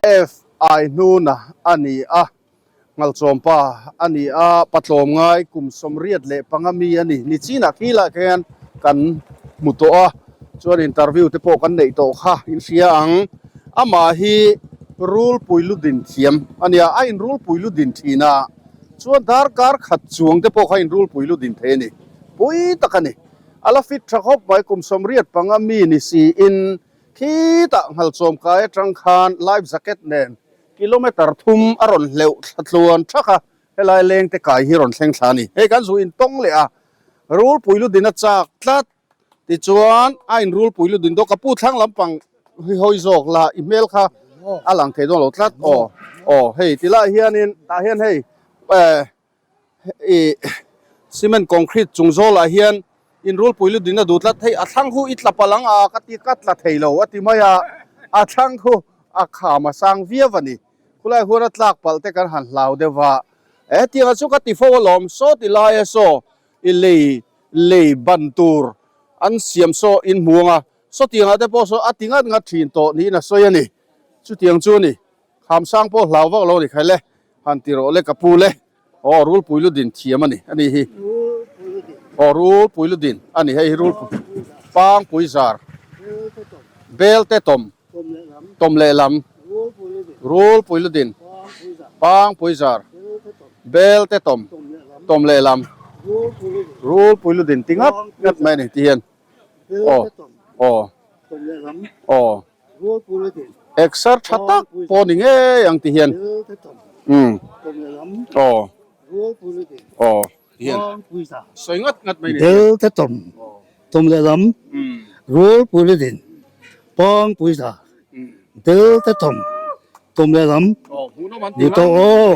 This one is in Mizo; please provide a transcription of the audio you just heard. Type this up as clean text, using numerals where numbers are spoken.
F I hnuna a ni a, Nghalchawmpa a ni a, Patlawm ngai kum 85 mi a ni. Ni chinah khi lah khian kan hmu tawh a, chuan interview te pawh kan neih tawh kha in hria ang. Amah hi rulpui lu din thiam a nia, a inrulpui lu din thin a, chuan darkar khat chuang te pawh kha inrulpui lu din thei a ni. Pui tak a ni. A la fit tha khawp mai, kum 85 mi ni siin Khitah Nghalchawm kai atang khan life jacket nen kilometer thum a rawn hleuh thla tluan thak a, helai leng te kai hi rawn thleng thla a ni. Hei kan zu intawng leh a, rulpui lu din a chak tlat tichuan a in rulpui lu din daw ka pu thlang lampang hi hawi zawk la i hmel kha a lang thei dawn lo tlat aw aw hei tilai hianin tah hian hei eh Ih cement concrete chung zawlah hian inrulpui lu din a duh tlat hei a thlang khu i tla palh ang a ka ti ka tla thei lo a ti mai a a thlang khu a kham a sang viau a ni khulai huan a tlak palh te kan han hlau deuh a hetiang ah chu ka ti fo alawm saw ti lai a saw i lei lei ban tur an siam saw in hmu ang a sawtiang ah te pawh saw a ti ngat ngat thin tawh niin a sawi a ni chutiang chu a ni kham sang pawh hlau vak lo a ni khaile. Han ti rawh le ka pu le. Aw rulpui lu din thiam a ni a ni hi. Aw rulpui lu din a ni hei hi rulpui pangpui zar bel te tawm tawm leh lam rulpui lu din pangpui zar bel te tawm tawm leh lam rulpui lu din ti ngat ngat mai a ni ti hian aw aw aw. Exer tha tak pawh ni ngei ang ti hian umm aw aw ti hian sawi ngat ngat mai ni. Belte tawm tawm lehlam Rualpui Ludin Pangpui za Belte tawm tawm lehlam ni tawh aw.